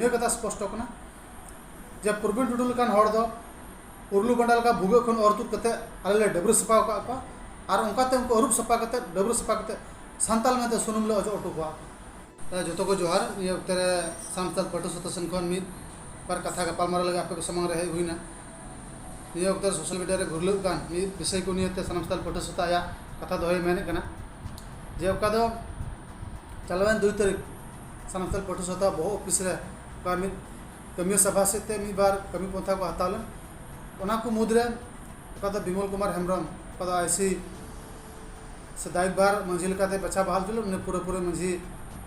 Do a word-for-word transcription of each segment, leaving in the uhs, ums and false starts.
ᱱᱤᱭᱟᱹ ᱠᱟᱛᱷᱟ ᱥᱯᱚᱥᱴᱚ ᱠᱟᱱᱟ ᱡᱮ ᱯᱨᱚᱵᱤᱱ ᱴᱩᱰᱩ ᱞᱮᱠᱟᱱ ᱦᱚᱲ ᱫᱚ ᱩᱨᱞᱩ ᱵᱟᱸᱰᱟ ᱞᱮᱠᱟ ᱵᱷᱩᱜᱟᱹᱜ ᱠᱷᱚᱱ ᱚᱨ ᱛᱩᱫ ᱠᱟᱛᱮ ᱟᱞᱮ ᱞᱮ ᱰᱟᱹᱵᱽᱨᱟᱹ ᱥᱟᱯᱷᱟ ᱟᱠᱟᱫ ᱠᱚᱣᱟ, ᱟᱨ ᱚᱱᱠᱟᱛᱮ ᱩᱱᱠᱩ ᱟᱹᱨᱩᱵ ᱥᱟᱯᱷᱟ ᱠᱟᱛᱮ, ᱰᱟᱹᱵᱽᱨᱟᱹ ᱥᱟᱯᱷᱟ ᱠᱟᱛᱮ ᱥᱟᱱᱛᱟᱞ ᱢᱮᱱᱛᱮ ᱥᱩᱱᱩᱢ ᱞᱮ ᱚᱡᱚᱜ ᱦᱚᱴᱚ ᱠᱚᱣᱟ᱾ ᱡᱚᱛᱚ ᱠᱚ ᱡᱚᱦᱟᱨ᱾ ᱱᱤᱭᱟᱹ ᱚᱠᱛᱮ ᱨᱮ ᱥᱟᱱᱛᱟᱞ ᱯᱟᱹᱴᱷᱩᱣᱟᱹ ᱥᱟᱶᱛᱟ ᱥᱮᱱ ᱠᱷᱚᱱ ᱢᱤᱫ ᱵᱟᱨ ᱠᱟᱛᱷᱟ ᱜᱟᱯᱟᱞᱢᱟᱨᱟᱣ ᱞᱟᱹᱜᱤᱫ ᱟᱯᱮ ᱠᱚ ᱥᱟᱢᱟᱝ ᱨᱮ ᱦᱮᱡ ᱦᱩᱭᱱᱟ᱾ ᱱᱤᱭᱟᱹ ᱚᱠᱛᱮ ᱨᱮ ᱥᱳᱥᱟᱞ ᱢᱤᱰᱤᱭᱟ ᱨᱮ ᱜᱷᱩᱨᱞᱟᱹᱜ ᱠᱟᱱ ᱢᱤᱫ ᱵᱤᱥᱚᱭ ᱠᱚ ᱱᱤᱭᱮᱛᱮ ᱥᱟᱱᱟᱢ ᱥᱟᱱᱛᱟᱲ ᱯᱟᱹᱴᱷᱩᱣᱟᱹ ᱥᱟᱶᱛᱟ ᱟᱭᱟᱜ ᱠᱟᱛᱷᱟ ᱫᱚᱦᱚᱭ ᱢᱮᱱᱮᱫ ᱠᱟᱱᱟ, ᱡᱮ ᱚᱠᱟ ᱫᱚ ᱪᱟᱞᱟᱣᱮᱱ ᱫᱩᱭ ᱛᱟᱹᱨᱤᱠᱷ ᱥᱟᱱᱟᱢ ᱥᱟᱱᱛᱟᱲ ᱯᱟᱹᱴᱷᱩᱣᱟᱹ ᱥᱟᱶᱛᱟ ᱵᱚᱦᱚᱜ ᱚᱯᱷᱤᱥ ᱨᱮ ᱚᱠᱟ ᱢᱤᱫ ᱠᱟᱹᱢᱤᱭᱟᱹ ᱥᱚᱵᱷᱟ ᱥᱮᱫ ᱛᱮ ᱢᱤᱫ ᱵᱟᱨ ᱠᱟᱹᱢᱤ ᱯᱚᱱᱛᱷᱟ ᱠᱚ ᱦᱟᱛᱟᱣ ᱞᱮᱱ᱾ ᱚᱱᱟ ᱠᱚ ᱢᱩᱫᱽᱨᱮ ᱚᱠᱟ ᱫᱚ ᱵᱤᱢᱚᱞ ᱠᱩᱢᱟᱨ ᱦᱮᱢᱵᱨᱚᱢ, ᱚᱠᱟ ᱫᱚ ᱟᱭᱥᱤ ᱥᱮ ᱫᱟᱭᱤᱠ ᱵᱷᱟᱨ ᱢᱟᱹᱡᱷᱤ ᱞᱮᱠᱟᱛᱮ ᱵᱟᱪᱷᱟᱣ ᱵᱟᱦᱟᱞ ᱦᱚᱪᱚ ᱞᱮᱫ, ᱩᱱᱤ ᱯᱩᱨᱟᱹᱯᱩᱨᱤ ᱢᱟᱹᱡᱷᱤ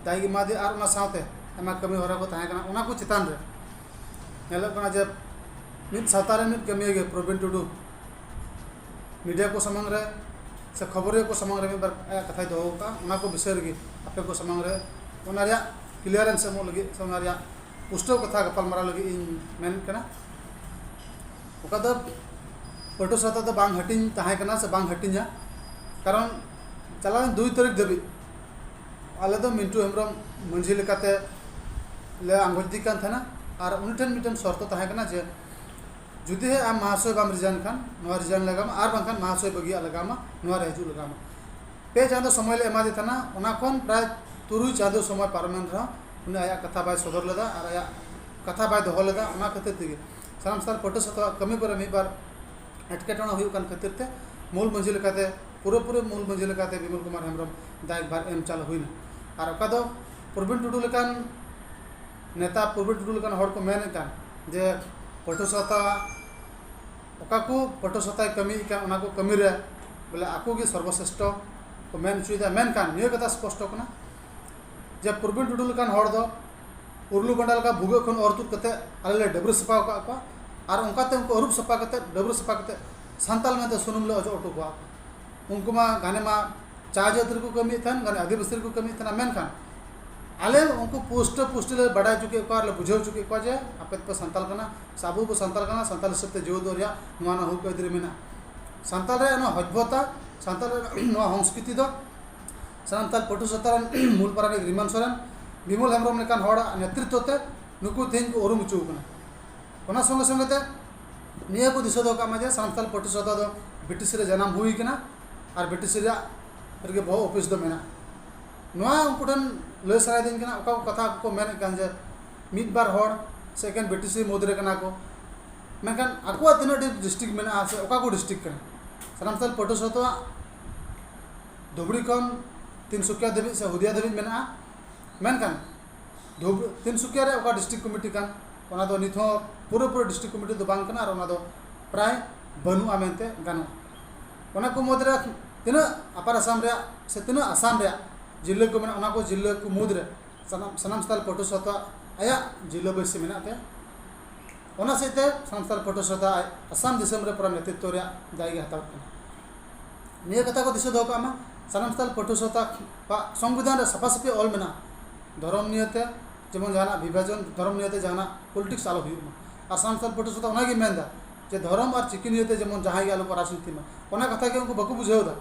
ᱫᱟᱭᱤᱠ ᱮᱢᱟᱫᱮ, ᱟᱨ ᱚᱱᱟ ᱥᱟᱶᱛᱮ ᱟᱭᱢᱟ ᱠᱟᱹᱢᱤ ᱦᱚᱨᱟ ᱠᱚ ᱛᱟᱦᱮᱸ ᱠᱟᱱᱟ᱾ ᱚᱱᱟ ᱠᱚ ᱪᱮᱛᱟᱱ ᱨᱮ ᱧᱮᱞᱚᱜ ᱠᱟᱱᱟ ᱡᱮ ᱢᱤᱫ ᱥᱟᱶᱛᱟ ᱨᱮ ᱢᱤᱫ ᱠᱟᱹᱢᱤᱭᱟᱹ ᱜᱮ ᱯᱨᱚᱵᱤᱱ ᱴᱩᱰᱩ ᱢᱤᱰᱤᱭᱟ ᱠᱚ ᱥᱟᱢᱟᱝ ᱨᱮ ᱥᱮ ᱠᱷᱚᱵᱚᱨᱤᱭᱟᱹ ᱠᱚ ᱥᱟᱢᱟᱝ ᱨᱮ ᱢᱤᱫ ᱵᱟᱨ ᱟᱭᱟᱜ ᱠᱟᱛᱷᱟᱭ ᱫᱚᱦᱚ ᱟᱠᱟᱫᱼᱟ᱾ ᱚᱱᱟ ᱠᱚ ᱵᱤᱥᱚᱭ ᱨᱮᱜᱮ ᱟᱯᱮ ᱠᱚ ᱥᱟᱢᱟᱝ ᱨᱮ ᱚᱱᱟ ᱨᱮᱭᱟᱜ ᱠᱞᱤᱭᱟᱨᱮᱱᱥ ᱮᱢᱚᱜ ᱞᱟᱹᱜᱤᱫ ᱥᱮ ᱚᱱᱟ ᱨᱮᱭᱟᱜ ᱯᱩᱥᱴᱟᱹᱣ ᱠᱟᱛᱷᱟ ᱜᱟᱯᱟᱞᱢᱟᱨᱟᱣ ᱞᱟᱹᱜᱤᱫ ᱤᱧ ᱢᱮᱱᱮᱫ ᱠᱟᱱᱟ᱾ ᱚᱠᱟ ᱫᱚ ᱯᱟᱹᱴᱷᱩᱣᱟᱹ ᱥᱟᱶᱛᱟ ᱫᱚ ᱵᱟᱝ ᱦᱟᱹᱴᱤᱧ ᱛᱟᱦᱮᱸ ᱠᱟᱱᱟ ᱥᱮ ᱵᱟᱝ ᱦᱟᱹᱴᱤᱧᱟ, ᱠᱟᱨᱚᱱ ᱪᱟᱞᱟᱣᱮᱱ ᱫᱩᱭ ᱛᱟᱹᱨᱤᱠᱷ ᱫᱷᱟᱹᱵᱤᱡ ᱟᱞᱮ ᱫᱚ ᱢᱤᱱᱴᱩ ᱦᱮᱢᱵᱨᱚᱢ ᱢᱟᱹᱡᱷᱤ ᱞᱮᱠᱟᱛᱮ ᱞᱮ ᱟᱸᱜᱚᱪ ᱤᱫᱤ ᱠᱟᱱ ᱛᱟᱦᱮᱱᱟ᱾ ᱟᱨ ᱩᱱᱤ ᱴᱷᱮᱱ ᱢᱤᱫᱴᱮᱱ ᱥᱚᱨᱛᱚ ᱛᱟᱦᱮᱸ ᱠᱟᱱᱟ ᱡᱮ ᱡᱩᱫᱤ ᱦᱮ ᱟᱢ ᱢᱟᱦᱟᱥᱚᱭ ᱵᱟᱢ ᱨᱤᱡᱟᱭᱤᱱ ᱠᱷᱟᱱ ᱱᱚᱣᱟ ᱨᱤᱡᱟᱭᱤᱱ ᱞᱟᱜᱟᱣ ᱟᱢᱟ, ᱟᱨ ᱵᱟᱝᱠᱷᱟᱱ ᱢᱟᱦᱟᱥᱚᱭ ᱵᱟᱹᱜᱤᱭᱟᱜ ᱞᱟᱜᱟᱣ ᱟᱢᱟ, ᱱᱚᱣᱟ ᱨᱮ ᱦᱤᱡᱩᱜ ᱞᱟᱜᱟᱣ ᱟᱢᱟ᱾ ᱯᱮ ᱪᱟᱸᱫᱚ ᱥᱚᱢᱚᱭ ᱞᱮ ᱮᱢᱟᱫᱮ ᱛᱟᱦᱮᱱᱟ᱾ ᱚᱱᱟ ᱠᱷᱚᱱ ᱯᱨᱟᱭ ᱛᱩᱨᱩᱭ ᱪᱟᱸᱫᱚ ᱥᱚᱢᱚᱭ ᱯᱟᱨᱚᱢᱮᱱ ᱨᱮᱦᱚᱸ ᱩᱱᱤ ᱟᱭᱟᱜ ᱠᱟᱛᱷᱟ ᱵᱟᱭ ᱥᱚᱫᱚᱨ ᱞᱮᱫᱟ ᱟᱨ ᱟᱭᱟᱜ ᱠᱟᱛᱷᱟ ᱵᱟᱭ ᱫᱚᱦᱚ ᱞᱮᱫᱟ᱾ ᱚᱱᱟ ᱠᱷᱟᱹᱛᱤᱨ ᱛᱮᱜᱮ ᱥᱟᱱᱟᱢ ᱥᱟᱱᱛᱟᱲ ᱯᱟᱹᱴᱷᱩᱣᱟᱹ ᱥᱟᱶᱛᱟ ᱠᱟᱹᱢᱤ ᱠᱚᱨᱮ ᱢᱤᱫ ᱵᱟᱨ ᱮᱴᱠᱮᱴᱚᱬᱮ ᱦᱩᱭᱩᱜ ᱠᱟᱱ ᱠᱷᱟᱹᱛᱤᱨ ᱛᱮ ᱢᱩᱞ ᱢᱟᱹᱡᱷᱤ ᱞᱮᱠᱟᱛᱮ, ᱯᱩᱨᱟᱹᱯᱩᱨᱤ ᱢᱩᱞ ᱢᱟᱹᱡᱷᱤ ᱞᱮᱠᱟᱛᱮ ᱵᱤᱢᱚᱞ ᱠᱩᱢᱟᱨ ᱦᱮᱢᱵᱨᱚᱢ ᱫᱟᱭᱵᱷᱟᱨ ᱮᱢ ᱪᱟᱞ ᱦᱩᱭᱱᱟ᱾ ᱟᱨ ᱚᱠᱟ ᱫᱚ ᱯᱨᱚᱵᱤᱱ ᱴᱩᱰᱩ ᱞᱮᱠᱟᱱ ᱱᱮᱛᱟ, ᱯᱨᱚᱵᱤᱱ ᱴᱩᱰᱩ ᱞᱮᱠᱟᱱ ᱦᱚᱲ ᱠᱚ ᱢᱮᱱᱮᱫ ᱠᱟᱱ ᱡᱮ ᱯᱟᱹᱴᱷᱩᱣᱟᱹ ᱥᱟᱶᱛᱟ, ᱚᱠᱟ ᱠᱚ ᱯᱟᱹᱴᱷᱩᱣᱟᱹ ᱥᱟᱶᱛᱟᱭ ᱠᱟᱹᱢᱤᱭᱮᱫ ᱠᱟᱱ, ᱚᱱᱟ ᱠᱚ ᱠᱟᱹᱢᱤ ᱨᱮ ᱵᱚᱞᱮ ᱟᱠᱚ ᱜᱮ ᱥᱚᱨᱵᱚᱥᱨᱮᱥᱴᱷᱚ ᱠᱚ ᱢᱮᱱ ᱦᱚᱪᱚᱭᱮᱫᱟ᱾ ᱢᱮᱱᱠᱷᱟᱱ ᱱᱤᱭᱟᱹ ᱠᱟᱛᱷᱟ ᱥᱯᱚᱥᱴᱚ ᱠᱟᱱᱟ ᱡᱮ ᱯᱨᱚᱵᱤᱱ ᱴᱩᱰᱩ ᱞᱮᱠᱟᱱ ᱦᱚᱲ ᱫᱚ ᱩᱨᱞᱩ ᱵᱟᱸᱰᱟ ᱞᱮᱠᱟ ᱵᱷᱩᱜᱟᱹᱜ ᱠᱷᱚᱱ ᱚᱨ ᱛᱩᱫ ᱠᱟᱛᱮ ᱟᱞᱮ ᱞᱮ ᱰᱟᱹᱵᱽᱨᱟᱹ ᱥᱟᱯᱷᱟ ᱟᱠᱟᱫ ᱠᱚᱣᱟ, ᱟᱨ ᱚᱱᱠᱟᱛᱮ ᱩᱱᱠᱩ ᱟᱹᱨᱩᱵ ᱥᱟᱯᱷᱟ ᱠᱟᱛᱮ, ᱰᱟᱹᱵᱽᱨᱟᱹ ᱥᱟᱯᱷᱟ ᱠᱟᱛᱮ ᱥᱟᱱᱛᱟᱞ ᱢᱮᱱᱛᱮ ᱥᱩᱱᱩᱢ ᱞᱮ ᱚᱡᱚᱜ ᱦᱚᱴᱚ ᱠᱚᱣᱟ᱾ ᱩᱱᱠᱩ ᱢᱟ ᱜᱷᱟᱱᱮ ᱢᱟ ᱪᱟ ᱡᱟᱹᱛ ᱨᱮᱠᱚ ᱠᱟᱹᱢᱤᱭᱮᱫ ᱛᱟᱦᱮᱱ, ᱜᱷᱟᱱᱮ ᱟᱹᱫᱤᱵᱟᱹᱥᱤ ᱨᱮᱠᱚ ᱠᱟᱹᱢᱤᱭᱮᱫ ᱛᱟᱦᱮᱱᱟ, ᱢᱮᱱᱠᱷᱟᱱ ᱟᱞᱮ ᱩᱱᱠᱩ ᱯᱩᱥᱴᱟᱹ ᱯᱩᱥᱴᱤ ᱞᱮ ᱵᱟᱰᱟᱭ ᱦᱚᱪᱚ ᱠᱮᱫ ᱠᱚᱣᱟ ᱟᱨ ᱞᱮ ᱵᱩᱡᱷᱟᱹᱣ ᱦᱚᱪᱚ ᱠᱮᱫ ᱠᱚᱣᱟ ᱡᱮ ᱟᱯᱮ ᱫᱚᱯᱮ ᱥᱟᱱᱛᱟᱞ ᱠᱟᱱᱟ ᱥᱮ ᱟᱵᱚ ᱵᱚ ᱥᱟᱱᱛᱟᱞ ᱠᱟᱱᱟ, ᱥᱟᱱᱛᱟᱞ ᱦᱤᱥᱟᱹᱵ ᱛᱮ ᱡᱤᱣᱮᱫᱚᱜ ᱨᱮᱭᱟᱜ ᱱᱚᱣᱟ ᱱᱚᱣᱟ ᱦᱚᱠ ᱟᱹᱭᱫᱟᱹᱨᱤ ᱢᱮᱱᱟᱜᱼᱟ᱾ ᱥᱟᱱᱛᱟᱞ ᱨᱮᱭᱟᱜ ᱱᱚᱣᱟ ᱥᱚᱵᱷᱡᱚᱛᱟ, ᱥᱟᱱᱛᱟᱞ ᱨᱮᱭᱟᱜ ᱱᱚᱣᱟ ᱥᱚᱝᱥᱠᱨᱤᱛᱤ ᱫᱚ ᱥᱟᱱᱟᱢ ᱥᱟᱱᱛᱟᱲ ᱯᱟᱹᱴᱷᱩᱣᱟᱹ ᱥᱟᱶᱛᱟ ᱨᱮᱱ ᱢᱩᱞ ᱯᱟᱨᱟᱱᱤᱠ ᱨᱤᱢᱟᱱ ᱥᱚᱨᱮᱱ, ᱵᱤᱢᱚᱞ ᱦᱮᱢᱵᱨᱚᱢ ᱞᱮᱠᱟᱱ ᱦᱚᱲᱟᱜ ᱱᱮᱛᱨᱤᱛᱵ ᱛᱮ ᱱᱩᱠᱩ ᱛᱮᱦᱮᱧ ᱠᱚ ᱩᱨᱩᱢ ᱦᱚᱪᱚ ᱠᱟᱱᱟ᱾ ᱚᱱᱟ ᱥᱚᱸᱜᱮ ᱥᱚᱸᱜᱮ ᱛᱮ ᱱᱤᱭᱟᱹ ᱠᱚ ᱫᱤᱥᱟᱹ ᱫᱚᱦᱚ ᱠᱟᱜ ᱢᱟ ᱡᱮ ᱥᱟᱱᱛᱟᱲ ᱯᱟᱹᱴᱷᱩ ᱥᱟᱶᱛᱟ ᱫᱚ ᱵᱨᱤᱴᱤᱥ ᱨᱮ ᱡᱟᱱᱟᱢ ᱦᱩᱭ ᱠᱟᱱᱟ ᱟᱨ ᱵᱨᱤᱴᱤᱥ ᱨᱮᱭᱟᱜ ᱨᱮᱜᱮ ᱵᱚᱦᱚᱜ ᱚᱯᱷᱤᱥ ᱫᱚ ᱢᱮᱱᱟᱜᱼᱟ᱾ ᱱᱚᱣᱟ ᱩᱱᱠᱩ ᱴᱷᱮᱱ ᱞᱟᱹᱭ ᱥᱟᱱᱟᱭᱮᱫᱤᱧ ᱠᱟᱱᱟ, ᱚᱠᱟ ᱠᱚ ᱠᱟᱛᱷᱟ ᱠᱚ ᱢᱮᱱᱮᱫ ᱠᱟᱱ ᱡᱮ ᱢᱤᱫ ᱵᱟᱨ ᱦᱚᱲ ᱥᱮ ᱮᱠᱮᱱ ᱵᱨᱤᱴᱤᱥ ᱢᱩᱫᱽ ᱨᱮ ᱠᱟᱱᱟ ᱠᱚ, ᱢᱮᱱᱠᱷᱟᱱ ᱟᱠᱚᱣᱟᱜ ᱛᱤᱱᱟᱹᱜ ᱰᱷᱮᱨ ᱰᱤᱥᱴᱨᱤᱠᱴ ᱢᱮᱱᱟᱜᱼᱟ ᱥᱮ ᱚᱠᱟ ᱠᱚ ᱰᱤᱥᱴᱨᱤᱠᱴ ᱠᱟᱱᱟ᱾ ᱥᱟᱱᱟᱢ ᱥᱟᱱᱛᱟᱲ ᱯᱟᱹᱴᱷᱩ ᱥᱟᱶᱛᱟ ᱫᱷᱩᱵᱽᱲᱤ ᱠᱷᱚᱱ ᱛᱤᱱᱥᱩᱠᱤᱭᱟ ᱫᱷᱟᱹᱵᱤᱡ ᱥᱮ ᱦᱩᱫᱤᱭᱟ ᱫᱷᱟᱹᱵᱤᱡ ᱢᱮᱱᱟᱜᱼᱟ᱾ ᱢᱮᱱᱠᱷᱟᱱ ᱫᱷᱩᱵᱽ-, ᱛᱤᱱᱥᱩᱠᱤᱭᱟ ᱨᱮ ᱚᱠᱟ ᱰᱤᱥᱴᱨᱤᱠᱴ ᱠᱚᱢᱤᱴᱤ ᱠᱟᱱ, ᱚᱱᱟ ᱫᱚ ᱱᱤᱛ ᱦᱚᱸ ᱯᱩᱨᱟᱹᱯᱩᱨᱤ ᱰᱤᱥᱴᱨᱤᱠᱴ ᱠᱚᱢᱤᱴᱤ ᱫᱚ ᱵᱟᱝ ᱠᱟᱱᱟ ᱟᱨ ᱚᱱᱟ ᱫᱚ ᱯᱨᱟᱭ ᱵᱟᱹᱱᱩᱜᱼᱟ ᱢᱮᱱᱛᱮ ᱜᱟᱱᱚᱜᱼᱟ᱾ ᱚᱱᱟ ᱠᱚ ᱢᱩᱫᱽᱨᱮ ᱛᱤᱱᱟᱹᱜ ᱟᱯᱟᱨ ᱟᱥᱟᱢ ᱨᱮᱭᱟᱜ ᱥᱮ ᱛᱤᱱᱟᱹᱜ ᱟᱥᱟᱢ ᱨᱮᱭᱟᱜ ᱡᱤᱞᱟᱹ ᱠᱚ ᱢᱮᱱᱟᱜᱼᱟ, ᱚᱱᱟ ᱠᱚ ᱡᱤᱞᱟᱹ ᱠᱚ ᱢᱩᱫᱽᱨᱮ ᱥᱟᱱᱟᱢ, ᱥᱟᱱᱟᱢ ᱥᱟᱱᱛᱟᱲ ᱯᱟᱹᱴᱷᱩ ᱥᱟᱶᱛᱟ ᱟᱭᱟᱜ ᱡᱤᱞᱟᱹ ᱵᱟᱹᱭᱥᱤ ᱢᱮᱱᱟᱜ ᱛᱟᱭᱟ᱾ ᱚᱱᱟ ᱥᱮᱫ ᱛᱮ ᱥᱟᱱᱛᱟᱲ ᱯᱟᱹᱴᱷᱩ ᱥᱟᱶᱛᱟ ᱟᱡ ᱟᱥᱟᱢ ᱫᱤᱥᱚᱢ ᱨᱮ ᱯᱩᱨᱟᱹ ᱱᱮᱛᱨᱤᱛᱵ ᱨᱮᱭᱟᱜ ᱫᱟᱭ ᱜᱮ ᱦᱟᱛᱟᱣ ᱠᱟᱱᱟ᱾ ᱱᱤᱭᱟᱹ ᱠᱟᱛᱷᱟ ᱠᱚ ᱫᱤᱥᱟᱹ ᱫᱚᱦᱚ ᱠᱟᱜ ᱢᱟ, ᱥᱟᱱᱟᱢ ᱥᱟᱱᱛᱟᱲ ᱯᱟᱹᱴᱷᱩ ᱥᱟᱶᱛᱟ ᱠᱚᱣᱟᱜ ᱥᱚᱝᱵᱤᱫᱷᱟᱱ ᱨᱮ ᱥᱟᱯᱷᱟ ᱥᱟᱹᱯᱷᱤ ᱚᱞ ᱢᱮᱱᱟᱜᱼᱟ, ᱫᱷᱚᱨᱚᱢ ᱱᱤᱭᱟᱹᱛᱮ ᱡᱮᱢᱚᱱ ᱡᱟᱦᱟᱱᱟᱜ ᱵᱤᱵᱷᱟᱡᱚᱱ, ᱫᱷᱚᱨᱚᱢ ᱱᱤᱭᱟᱹᱛᱮ ᱡᱟᱦᱟᱱᱟᱜ ᱯᱚᱞᱤᱴᱤᱠᱥ ᱟᱞᱚ ᱦᱩᱭᱩᱜ ᱢᱟ᱾ ᱟᱨ ᱥᱟᱱᱟᱢ ᱥᱟᱱᱛᱟᱲ ᱯᱟᱹᱴᱷᱩ ᱥᱟᱶᱛᱟ ᱚᱱᱟᱜᱮ ᱢᱮᱱᱫᱟ ᱡᱮ ᱫᱷᱚᱨᱚᱢ ᱟᱨ ᱪᱤᱠᱤ ᱱᱤᱭᱟᱹᱛᱮ ᱡᱮᱢᱚᱱ ᱡᱟᱦᱟᱸᱭ ᱜᱮ ᱟᱞᱚ ᱠᱚ ᱨᱟᱡᱽᱱᱤᱛᱤ ᱢᱟ, ᱚᱱᱟ ᱠᱟᱛᱷᱟ ᱜᱮ ᱩᱱᱠᱩ ᱵᱟᱠᱚ ᱵᱩᱡᱷᱟᱹᱣ ᱮᱫᱟ᱾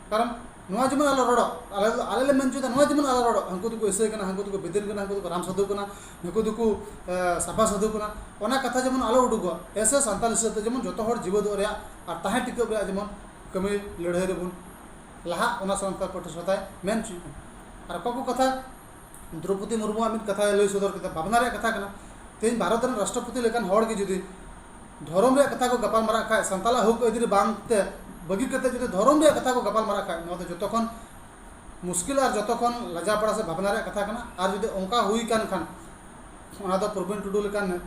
ᱠᱟᱨᱚᱱ ᱱᱚᱣᱟ ᱡᱮᱢᱚᱱ ᱟᱞᱚ ᱨᱚᱲᱚᱜ, ᱟᱞᱮ, ᱟᱞᱮ ᱞᱮ ᱢᱮᱱ ᱦᱚᱪᱚᱭᱮᱫᱟ, ᱱᱚᱣᱟ ᱡᱮᱢᱚᱱ ᱟᱞᱚ ᱨᱚᱲᱚᱜ, ᱦᱟᱹᱱᱠᱩ ᱫᱚᱠᱚ ᱤᱥᱟᱹᱭ ᱠᱟᱱᱟ, ᱦᱟᱹᱱᱠᱩ ᱫᱚᱠᱚ ᱵᱮᱫᱤᱱ ᱠᱟᱱᱟ, ᱦᱟᱹᱱᱠᱩ ᱫᱚᱠᱚ ᱨᱟᱢ ᱥᱟᱹᱫᱷᱩ ᱠᱟᱱᱟ, ᱱᱩᱠᱩ ᱫᱚᱠᱚ, ᱮ, ᱥᱟᱯᱷᱟ ᱥᱟᱹᱫᱷᱩ ᱠᱟᱱᱟ, ᱚᱱᱟ ᱠᱟᱛᱷᱟ ᱡᱮᱢᱚᱱ ᱟᱞᱚ ᱩᱰᱩᱠᱚᱜ᱾ ᱮᱥᱮ ᱥᱟᱱᱛᱟᱲ ᱦᱤᱥᱟᱹᱵ ᱛᱮ ᱡᱮᱢᱚᱱ ᱡᱚᱛᱚ ᱦᱚᱲ ᱡᱤᱣᱮᱫᱚᱜ ᱨᱮᱭᱟᱜ ᱟᱨ ᱛᱟᱦᱮᱸ ᱴᱤᱠᱟᱹᱜ ᱨᱮᱭᱟᱜ ᱡᱮᱢᱚᱱ ᱠᱟᱹᱢᱤ ᱞᱟᱹᱲᱦᱟᱹᱭ ᱨᱮᱵᱚᱱ ᱞᱟᱦᱟᱜ, ᱚᱱᱟ ᱥᱟᱱᱛᱟᱲ ᱯᱟᱹᱴᱷᱩ ᱥᱟᱶᱛᱟᱭ ᱢᱮᱱ ᱦᱚᱪᱚᱭᱮᱫ ᱠᱟᱱᱟ᱾ ᱟᱨ ᱚᱠᱟ ᱠᱚ ᱠᱟᱛᱷᱟ ᱫᱨᱚᱯᱚᱫᱤ ᱢᱩᱨᱢᱩᱣᱟᱜ ᱢᱤᱫ ᱠᱟᱛᱷᱟᱭ ᱞᱟᱹᱭ ᱥᱚᱫᱚᱨ ᱠᱮᱫᱟ, ᱵᱷᱟᱵᱽᱱᱟ ᱨᱮᱭᱟᱜ ᱠᱟᱛᱷᱟ ᱠᱟᱱᱟ᱾ ᱛᱮᱦᱮᱧ ᱵᱷᱟᱨᱚᱛ ᱨᱮᱱ ᱨᱟᱥᱴᱨᱚᱯᱚᱛᱤ ᱞᱮᱠᱟᱱ ᱦᱚᱲ ᱜᱮ ᱡᱩᱫᱤ ᱫᱷᱚᱨᱚᱢ ᱨᱮᱭᱟᱜ ᱠᱟᱛᱷᱟ ᱠᱚ ᱜᱟᱯᱟᱞ ᱢᱟᱨᱟᱜ ᱠᱷᱟᱡ, ᱥᱟᱱᱛᱟᱲᱟᱜ ᱦᱚᱠ ᱟᱹᱭᱫᱟᱹᱨᱤ ᱵᱟᱝ ᱛᱮ ᱵᱟᱹᱜᱤ ᱠᱟᱛᱮ ᱡᱩᱫᱤ ᱫᱷᱚᱨᱚᱢ ᱨᱮᱭᱟᱜ ᱠᱟᱛᱷᱟ ᱠᱚ ᱜᱟᱯᱟᱞ ᱢᱟᱨᱟᱜ ᱠᱷᱟᱡ, ᱱᱚᱣᱟ ᱫᱚ ᱡᱚᱛᱚ ᱠᱷᱚᱱ ᱢᱩᱥᱠᱤᱞ ᱟᱨ ᱡᱚᱛᱚ ᱠᱷᱚᱱ ᱞᱟᱡᱟᱯᱟᱲᱟ ᱥᱮ ᱵᱷᱟᱵᱽᱱᱟ ᱨᱮᱭᱟᱜ ᱠᱟᱛᱷᱟ ᱠᱟᱱᱟ᱾ ᱟᱨ ᱡᱩᱫᱤ ᱚᱱᱠᱟ ᱦᱩᱭ ᱠᱟᱱ ᱠᱷᱟᱱ, ᱚᱱᱟ ᱫᱚ ᱯᱨᱚᱵᱤᱱ ᱴᱩᱰᱩ ᱞᱮᱠᱟᱱ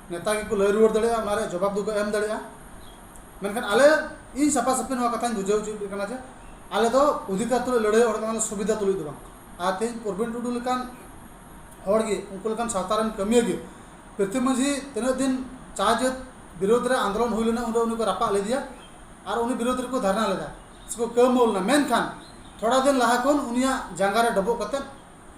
ᱱᱮᱛᱟ ᱜᱮᱠᱚ ᱞᱟᱹᱭ ᱨᱩᱣᱟᱹᱲ ᱫᱟᱲᱮᱭᱟᱜᱼᱟ, ᱚᱱᱟ ᱨᱮᱭᱟᱜ ᱡᱚᱵᱟᱵ ᱫᱚᱠᱚ ᱮᱢ ᱫᱟᱲᱮᱭᱟᱜᱼᱟ᱾ ᱢᱮᱱᱠᱷᱟᱱ ᱟᱞᱮ, ᱤᱧ ᱥᱟᱯᱷᱟ ᱥᱟᱹᱯᱷᱤ ᱱᱚᱣᱟ ᱠᱟᱛᱷᱟᱧ ᱵᱩᱡᱷᱟᱹᱣ ᱦᱚᱪᱚᱭᱮᱫ ᱠᱟᱱᱟ ᱡᱮ ᱟᱞᱮ ᱫᱚ ᱚᱫᱷᱤᱠᱟᱨ ᱛᱩᱞᱩᱡ ᱞᱟᱹᱲᱦᱟᱹᱭ ᱦᱚᱲ ᱠᱟᱱᱟᱞᱮ, ᱥᱩᱵᱤᱫᱷᱟ ᱛᱩᱞᱩᱡ ᱫᱚ ᱵᱟᱝ᱾ ᱟᱨ ᱛᱮᱦᱮᱧ ᱯᱨᱚᱵᱤᱱ ᱴᱩᱰᱩ ᱞᱮᱠᱟᱱ ᱦᱚᱲ ᱜᱮ, ᱩᱱᱠᱩ ᱞᱮᱠᱟᱱ ᱥᱟᱶᱛᱟ ᱨᱮᱱ ᱠᱟᱹᱢᱤᱭᱟᱹ ᱜᱮ, ᱯᱨᱤᱛᱷᱤ ᱢᱟᱹᱡᱷᱤ ᱛᱤᱱᱟᱹᱜ ᱫᱤᱱ ᱪᱟ ᱡᱟᱹᱛ ᱵᱤᱨᱳᱫᱷ ᱨᱮ ᱟᱱᱫᱳᱞᱚᱱ ᱦᱩᱭ ᱞᱮᱱᱟ, ᱩᱱᱨᱮ ᱩᱱᱤ ᱠᱚ ᱨᱟᱯᱟᱜ ᱞᱮᱫᱮᱭᱟ ᱟᱨ ᱩᱱᱤ ᱵᱤᱨᱳᱫᱷ ᱨᱮᱠᱚ ᱫᱷᱟᱨᱱᱟ ᱞᱮᱫᱟ, ᱥᱮᱠᱚ ᱠᱟᱹᱣᱢᱟᱹᱣ ᱞᱮᱱᱟ᱾ ᱢᱮᱱᱠᱷᱟᱱ ᱛᱷᱚᱲᱟ ᱫᱤᱱ ᱞᱟᱦᱟ ᱠᱷᱚᱱ ᱩᱱᱤᱭᱟᱜ ᱡᱟᱸᱜᱟ ᱨᱮ ᱰᱚᱵᱚᱜ ᱠᱟᱛᱮᱫ,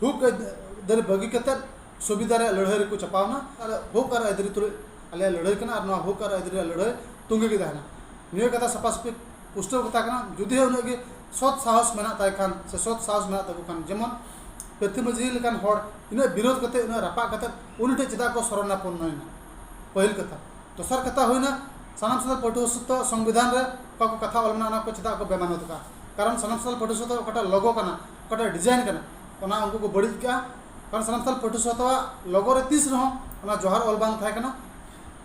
ᱦᱚᱠ ᱟᱹᱭᱫᱟᱹᱨᱤ ᱵᱟᱹᱜᱤ ᱠᱟᱛᱮᱫ ᱥᱩᱵᱤᱫᱷᱟ ᱨᱮᱭᱟᱜ ᱞᱟᱹᱲᱦᱟᱹᱭ ᱨᱮᱠᱚ ᱪᱟᱯᱟᱣ ᱮᱱᱟ᱾ ᱟᱞᱮ ᱦᱚᱠ ᱟᱨ ᱟᱹᱭᱫᱟᱹᱨᱤ ᱛᱩᱞᱩᱡ ᱟᱞᱮᱭᱟᱜ ᱞᱟᱹᱲᱦᱟᱹᱭ ᱠᱟᱱᱟ ᱟᱨ ᱱᱚᱣᱟ ᱦᱚᱠ ᱟᱨ ᱟᱹᱭᱫᱟᱹᱨᱤ ᱨᱮᱭᱟᱜ ᱞᱟᱹᱲᱦᱟᱹᱭ ᱛᱚᱸᱜᱮ ᱜᱮ ᱛᱟᱦᱮᱱᱟ᱾ ᱱᱤᱭᱟᱹ ᱠᱟᱛᱷᱟ ᱥᱟᱯᱷᱟ ᱥᱟᱹᱯᱷᱤ ᱯᱩᱥᱴᱟᱹᱣ ᱠᱟᱛᱷᱟ ᱠᱟᱱᱟ᱾ ᱡᱩᱫᱤ ᱦᱚᱸ ᱩᱱᱟᱹᱜ ᱜᱮ ᱥᱚᱛ ᱥᱟᱦᱚᱥ ᱢᱮᱱᱟᱜ ᱛᱟᱭ ᱠᱷᱟᱱ ᱥᱮ ᱥᱚᱛ ᱥᱟᱦᱚᱥ ᱢᱮᱱᱟᱜ ᱛᱟᱠᱚ ᱠᱷᱟᱱ, ᱡᱮᱢᱚᱱ ᱯᱨᱤᱛᱷᱤ ᱢᱟᱹᱡᱷᱤ ᱞᱮᱠᱟᱱ ᱦᱚᱲ ᱤᱱᱟᱹᱜ ᱵᱤᱨᱳᱫᱷ ᱠᱟᱛᱮ, ᱤᱱᱟᱹᱜ ᱨᱟᱯᱟᱜ ᱠᱟᱛᱮ ᱩᱱᱤ ᱴᱷᱮᱱ ᱪᱮᱫᱟᱜ ᱠᱚ ᱥᱚᱨᱚᱱᱟᱯᱚᱱᱱᱚᱭᱮᱱᱟ? ᱯᱟᱹᱦᱤᱞ ᱠᱟᱛᱷᱟ᱾ ᱫᱚᱥᱟᱨ ᱠᱟᱛᱷᱟ ᱦᱩᱭᱱᱟ, ᱥᱟᱱᱟᱢ ᱥᱟᱱᱛᱟᱲ ᱯᱟᱹᱴᱷᱩᱣᱟᱹ ᱥᱚᱛᱟ ᱥᱚᱝᱵᱤᱫᱷᱟᱱ ᱨᱮ ᱚᱠᱟ ᱠᱚ ᱠᱟᱛᱷᱟ ᱚᱞ ᱢᱮᱱᱟᱜᱼᱟ, ᱚᱱᱟ ᱠᱚ ᱪᱮᱫᱟᱜ ᱠᱚ ᱵᱮᱢᱟᱱᱚᱛ ᱠᱟᱜᱼᱟ? ᱠᱟᱨᱚᱱ ᱥᱟᱱᱟᱢ ᱥᱟᱱᱛᱟᱲ ᱯᱟᱹᱴᱷᱩᱣᱟᱹ ᱥᱚᱛᱟ ᱚᱠᱟᱴᱟᱜ ᱞᱳᱜᱳ ᱠᱟᱱᱟ, ᱚᱠᱟᱴᱟᱜ ᱰᱤᱡᱟᱭᱤᱱ ᱠᱟᱱᱟ, ᱚᱱᱟ ᱩᱱᱠᱩ ᱠᱚ ᱵᱟᱹᱲᱤᱡ ᱠᱟᱜᱼᱟ᱾ ᱠᱟᱨᱚᱱ ᱥᱟᱱᱟᱢ ᱥᱟᱱᱛᱟᱲ ᱯᱟᱹᱴᱷᱩᱣᱟᱹ ᱥᱚᱛᱟᱣᱟᱜ ᱞᱳᱜᱳ ᱨᱮ ᱛᱤᱥ ᱨᱮᱦᱚᱸ ᱚᱱᱟ ᱡᱚᱦᱟᱨ ᱚᱞ ᱵᱟᱝ ᱛᱟᱦᱮᱸ ᱠᱟᱱᱟ,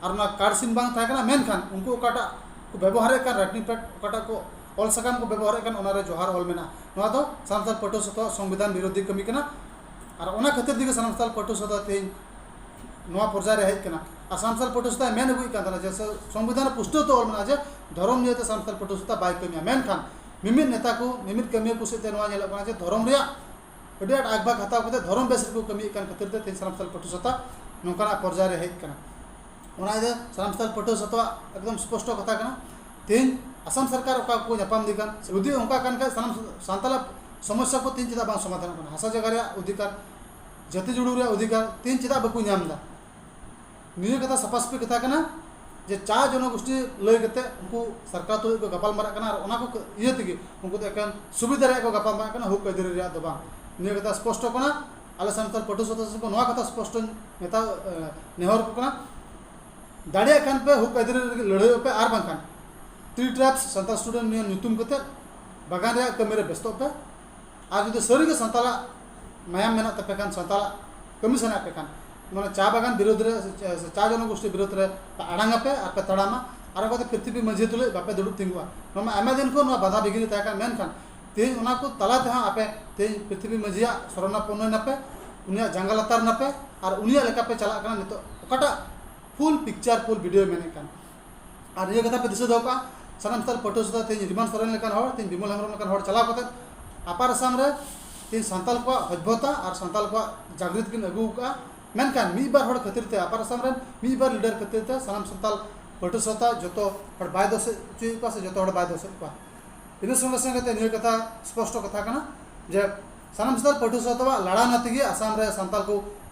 ᱟᱨ ᱚᱱᱟ ᱠᱟᱨᱰ ᱥᱤᱱ ᱵᱟᱝ ᱛᱟᱦᱮᱸ ᱠᱟᱱᱟ᱾ ᱢᱮᱱᱠᱷᱟᱱ ᱩᱱᱠᱩ ᱚᱠᱟᱴᱟᱜ ᱠᱚ ᱵᱮᱵᱚᱦᱟᱨᱮᱫ ᱠᱟᱱ, ᱨᱟᱭᱴᱤᱝ ᱯᱮᱰ, ᱚᱠᱟᱴᱟᱜ ᱠᱚ ᱚᱞ ᱥᱟᱠᱟᱢ ᱠᱚ ᱵᱮᱵᱚᱦᱟᱨᱮᱫ ᱠᱟᱱ, ᱚᱱᱟᱨᱮ ᱡᱚᱦᱟᱨ ᱚᱞ ᱢᱮᱱᱟᱜᱼᱟ᱾ ᱱᱚᱣᱟ ᱫᱚ ᱥᱟᱱᱟᱢ ᱥᱟᱱᱛᱟᱲ ᱯᱟᱹᱴᱷᱩᱣᱟᱹ ᱥᱚᱛᱟᱣᱟᱜ ᱥᱚᱝᱵᱤᱫᱷᱟᱱ ᱵᱤᱨᱳᱫᱷᱤ ᱠᱟᱹᱢᱤ ᱠᱟᱱᱟ᱾ ᱟᱨ ᱚᱱᱟ ᱠᱷᱟᱹᱛᱤᱨ ᱛᱮᱜᱮ ᱥᱟᱱᱟᱢ ᱥᱟᱱᱛᱟᱲ ᱯᱟᱹᱴᱷᱩᱣᱟᱹ ᱥᱚᱛᱟ ᱛᱮᱦᱮᱧ ᱱᱚᱣᱟ ᱯᱚᱨᱡᱟᱭ ᱨᱮ ᱦᱮᱡ ᱠᱟᱱᱟ᱾ ᱟᱨ ᱥᱟᱱᱟᱢ ᱥᱟᱱᱛᱟᱲ ᱯᱟᱹᱴᱷᱩᱣᱟᱹ ᱥᱚᱛᱟᱭ ᱢᱮᱱ ᱟᱹᱜᱩᱭᱮᱫ ᱠᱟᱱ ᱛᱟᱦᱮᱱᱟ ᱡᱮ ᱥᱚᱝᱵᱤᱫᱷᱟᱱ ᱨᱮ ᱯᱩᱥᱴᱟᱹᱣ ᱛᱮ ᱚᱞ ᱢᱮᱱᱟᱜᱼᱟ ᱡᱮ ᱫᱷᱚᱨᱚᱢ ᱱᱤᱭᱮ ᱛᱮ ᱥᱟᱱᱟᱢ ᱥᱟᱱᱛᱟᱲ ᱯᱟᱹᱴᱷᱩᱣᱟᱹ ᱥᱚᱛᱟ ᱵᱟᱭ ᱠᱟᱹᱢᱤᱭᱟ᱾ ᱢᱮᱱᱠᱷᱟᱱ ᱢᱤᱢᱤᱫ ᱱᱮᱛᱟ ᱠᱚ, ᱢᱤᱢᱤᱫ ᱠᱟᱹᱢᱤᱭᱟᱹ ᱠᱚ ᱥᱮᱫ ᱛᱮ ᱱᱚᱣᱟ ᱧᱮᱞᱚᱜ ᱠᱟᱱᱟ ᱡᱮ ᱫᱷᱚᱨᱚᱢ ᱨᱮᱭᱟᱜ ᱟᱹᱰᱤ ᱟᱸᱴ ᱟᱜᱽᱵᱷᱟᱜᱽ ᱦᱟᱛᱟᱣ ᱠᱟᱛᱮ ᱫᱷᱚᱨᱚᱢ ᱵᱮᱥ ᱨᱮᱠᱚ ᱠᱟᱹᱢᱤᱭᱮᱫ ᱠᱟᱱ ᱠᱷᱟᱹᱛᱤᱨ ᱛᱮ ᱛᱮᱦᱮᱧ ᱥᱟᱱᱟᱢ ᱥᱟᱱᱛᱟᱲ ᱯᱟᱹᱴᱷᱩᱣᱟᱹ ᱥᱚᱛᱟ ᱱᱚᱝᱠᱟᱱᱟᱜ ᱯᱚᱨᱡᱟᱭ ᱨᱮ ᱦᱮᱡ ᱠᱟᱱᱟ᱾ ᱚᱱᱟ ᱤᱭᱟᱹᱛᱮ ᱥᱟᱱᱟᱢ ᱥᱟᱱᱛᱟᱲ ᱯᱟᱹᱴᱷᱩᱣᱟᱹ ᱥᱚᱛᱟᱣᱟᱜ ᱮᱠᱫᱚᱢ ᱥᱯᱚᱥᱴᱚ ᱠᱟᱛᱷᱟ ᱠᱟᱱᱟ᱾ ᱛᱮᱦᱮᱧ ᱟᱥᱟᱢ ᱥᱚᱨᱠᱟᱨ ᱚᱠᱟ ᱠᱚ ᱧᱟᱯᱟᱢ ᱤᱫᱤ ᱠᱟᱱ, ᱡᱩᱫᱤ ᱚᱱᱠᱟ ᱠᱟᱱ ᱠᱷᱟᱡ ᱥᱟᱱᱟᱢ ᱥᱟᱱᱛᱟᱲᱟᱜ ᱥᱚᱢᱚᱥᱥᱟ ᱠᱚ ᱛᱮᱦᱮᱧ ᱪᱮᱫᱟᱜ ᱵᱟᱝ ᱥᱚᱢᱟᱫᱷᱟᱱᱚᱜ ᱠᱟᱱᱟ? ᱦᱟᱥᱟ ᱡᱟᱭᱜᱟ ᱨᱮᱭᱟᱜ ᱚᱫᱷᱤᱠᱟᱨ, ᱡᱟᱹᱛᱤ ᱡᱩᱲᱩ ᱨᱮᱭᱟᱜ ᱚᱫᱷᱤᱠᱟᱨ ᱛᱮᱦᱮᱧ ᱪᱮᱫᱟᱜ ᱵᱟᱠᱚ ᱧᱟᱢ ᱮᱫᱟ? ᱱᱤᱭᱟᱹ ᱠᱟᱛᱷᱟ ᱥᱟᱯᱷᱟ ᱥᱟᱹᱯᱷᱤ ᱠᱟᱛᱷᱟ ᱠᱟᱱᱟ ᱡᱮ ᱪᱟ ᱡᱚᱱᱚᱜᱳᱥᱴᱤ ᱞᱟᱹᱭ ᱠᱟᱛᱮ ᱩᱱᱠᱩ ᱥᱚᱨᱠᱟᱨ ᱛᱩᱞᱩᱡ ᱠᱚ ᱜᱟᱯᱟᱞ ᱢᱟᱨᱟᱜ ᱠᱟᱱᱟ ᱟᱨ ᱚᱱᱟ ᱠᱚ ᱤᱭᱟᱹ ᱛᱮᱜᱮ ᱩᱱᱠᱩ ᱫᱚ ᱮᱠᱮᱱ ᱥᱩᱵᱤᱫᱷᱟ ᱨᱮᱭᱟᱜ ᱠᱚ ᱜᱟᱯᱟᱞ ᱢᱟᱨᱟᱜ ᱠᱟᱱᱟ, ᱦᱚᱠ ᱟᱹᱭᱫᱟᱹᱨᱤ ᱨᱮᱭᱟᱜ ᱫᱚ ᱵᱟᱝ᱾ ᱱᱤᱭᱟᱹ ᱠᱟᱛᱷᱟ ᱥᱯᱚᱥᱴᱚ ᱠᱟᱱᱟ᱾ ᱟᱞᱮ ᱥᱟᱱᱛᱟᱲ ᱯᱟᱹᱴᱷᱩᱣᱟᱹ ᱥᱚᱫᱚᱥᱥᱚ ᱠᱚ ᱱᱚᱣᱟ ᱠᱟᱛᱷᱟ ᱥᱯᱚᱥᱴᱚ ᱢᱮᱛᱟ, ᱮ, ᱱᱮᱦᱚᱨ ᱠᱚ ᱠᱟᱱᱟ, ᱫᱟᱲᱮᱭᱟᱜ ᱠᱷᱟᱱ ᱯᱮ ᱦᱚᱠ ᱟᱹᱭᱫᱟᱹᱨᱤ ᱞᱟᱹᱜᱤᱫ ᱞᱟᱹᱲᱦᱟᱹᱭᱚᱜ ᱯᱮ, ᱟᱨ ᱵᱟᱝᱠᱷᱟᱱ ᱴᱨᱤ ᱴᱨᱟᱯᱥ ᱥᱟᱱᱛᱟᱲ ᱥᱴᱩᱰᱮᱱᱴ ᱤᱭᱩᱱᱤᱭᱚᱱ ᱧᱩᱛᱩᱢ ᱠᱟᱛᱮ ᱵᱟᱜᱟᱱ ᱨᱮᱭᱟᱜ ᱠᱟᱹᱢᱤ ᱨᱮ ᱵᱮᱥᱛᱚᱜ ᱯᱮ᱾ ᱟᱨ ᱡᱩᱫᱤ ᱥᱟᱹᱨᱤᱜᱮ ᱥᱟᱱᱛᱟᱲᱟᱜ ᱢᱟᱭᱟᱢ ᱢᱮᱱᱟᱜ ᱛᱟᱯᱮ ᱠᱷᱟᱱ, ᱥᱟᱱᱛᱟᱲᱟᱜ ᱠᱟᱹᱢᱤ ᱥᱟᱱᱟᱭᱮᱫ ᱯᱮ ᱠᱷᱟᱱ, ᱢᱟᱱᱮ ᱪᱟ ᱵᱟᱜᱟᱱ ᱵᱤᱨᱳᱫᱷ ᱨᱮ, ᱪᱟ ᱡᱚᱱᱚᱜᱳᱥᱴᱤ ᱵᱤᱨᱳᱫᱷ ᱨᱮ ᱯᱮ ᱟᱲᱟᱝ ᱟᱯᱮ ᱟᱨ ᱯᱮ ᱛᱟᱲᱟᱢᱟ᱾ ᱟᱨ ᱚᱱᱠᱟᱛᱮ ᱯᱨᱤᱛᱷᱤᱵᱤ ᱢᱟᱹᱡᱷᱤ ᱛᱩᱞᱩᱡ ᱵᱟᱯᱮ ᱫᱩᱲᱩᱵ ᱛᱤᱸᱜᱩᱜᱼᱟ᱾ ᱱᱚᱣᱟ ᱢᱟ ᱟᱭᱢᱟ ᱫᱤᱱ ᱠᱷᱚᱱ ᱱᱚᱣᱟ ᱵᱟᱫᱷᱟ ᱵᱤᱜᱷᱤᱱᱤ ᱛᱟᱦᱮᱸ ᱠᱟᱱ, ᱢᱮᱱᱠᱷᱟᱱ ᱛᱮᱦᱮᱧ ᱚᱱᱟ ᱠᱚ ᱛᱟᱞᱟ ᱛᱮᱦᱚᱸ ᱟᱯᱮ ᱛᱮᱦᱮᱧ ᱯᱨᱤᱛᱷᱤᱵᱤ ᱢᱟᱹᱡᱷᱤᱭᱟᱜ ᱥᱚᱨᱚᱱᱟᱯᱚᱱᱱᱚᱭ ᱱᱟᱯᱮ, ᱩᱱᱤᱭᱟᱜ ᱡᱟᱸᱜᱟ ᱞᱟᱛᱟᱨ ᱱᱟᱯᱮ, ᱟᱨ ᱩᱱᱤᱭᱟᱜ ᱞᱮᱠᱟ ᱯᱮ ᱪᱟᱞᱟᱜ ᱠᱟᱱᱟ᱾ ᱱᱤᱛᱚᱜ ᱚᱠᱟᱴᱟᱜ ᱯᱷᱩᱞ ᱯᱤᱠᱪᱟᱨ, ᱯᱷᱩᱞ ᱵᱷᱤᱰᱤᱭᱳᱭ ᱢᱮᱱᱮᱫ ᱠᱟᱱ, ᱟᱨ ᱱᱤᱭᱟᱹ ᱠᱟᱛᱷᱟ ᱯᱮ ᱫᱤᱥᱟᱹ ᱫᱚᱦᱚ ᱠᱟᱜᱼᱟ, ᱥᱟᱱᱟᱢ ᱥᱟᱱᱛᱟᱲ ᱯᱟᱹᱴᱷᱩᱣᱟᱹ ᱥᱚᱛᱟ ᱛᱮᱦᱮᱧ ᱨᱤᱢᱟᱱ ᱥᱚᱨᱮᱱ ᱞᱮᱠᱟᱱ ᱦᱚᱲ, ᱛᱮᱦᱮᱧ ᱵᱤᱢᱚᱞ ᱦᱮᱢᱵᱨᱚᱢ ᱞᱮᱠᱟᱱ ᱦᱚᱲ ᱪᱟᱞᱟᱣ ᱠᱟᱛᱮ ᱟᱯᱟᱨ ᱟᱥᱟᱢ ᱨᱮ ᱛᱮᱦᱮᱧ ᱥᱟᱱᱛᱟᱲ ᱠᱚᱣᱟᱜ ᱥᱚᱵᱷᱡᱚᱛᱟ ᱟᱨ ᱥᱟᱱᱛᱟᱲ ᱠᱚᱣᱟᱜ ᱡᱟᱜᱽᱨᱤᱛ ᱠᱤᱱ ᱟᱹᱜᱩ ᱟᱠᱟᱫᱼᱟ᱾ ᱢᱮᱱᱠᱷᱟᱱ ᱢᱤᱫ ᱵᱟᱨ ᱦᱚᱲ ᱠᱷᱟᱹᱛᱤᱨ ᱛᱮ, ᱟᱯᱟᱨ ᱟᱥᱟᱢ ᱨᱮᱱ ᱢᱤᱫ ᱵᱟᱨ ᱞᱤᱰᱟᱨ ᱠᱷᱟᱹᱛᱤᱨ ᱛᱮ ᱥᱟᱱᱟᱢ ᱥᱟᱱᱛᱟᱲ ᱯᱟᱹᱴᱷᱩᱣᱟᱹ ᱥᱚᱛᱟ ᱡᱚᱛᱚ ᱦᱚᱲ ᱵᱟᱭ ᱫᱳᱥ ᱦᱚᱪᱚᱭᱮᱫ ᱠᱚᱣᱟ ᱥᱮ ᱡᱚᱛᱚ ᱦᱚᱲ ᱵᱟᱭ ᱫᱳᱥᱮᱫ ᱠᱚᱣᱟ᱾ ᱤᱱᱟᱹ ᱥᱚᱸᱜᱮ ᱥᱚᱸᱜᱮ ᱛᱮ ᱱᱤᱭᱟᱹ ᱠᱟᱛᱷᱟ ᱥᱯᱚᱥᱴᱚ ᱠᱟᱛᱷᱟ ᱠᱟᱱᱟ ᱡᱮ ᱥᱟᱱᱟᱢ ᱥᱟᱱᱛᱟᱲ ᱯᱟᱹᱴᱷᱩᱣᱟᱹ ᱥᱚᱛᱟᱣᱟᱜ ᱞᱟᱲᱟᱣᱱᱟ ᱛᱮᱜᱮ ᱟᱥᱟᱢ ᱨᱮ ᱥᱟᱱᱛᱟᱲ ᱠᱚ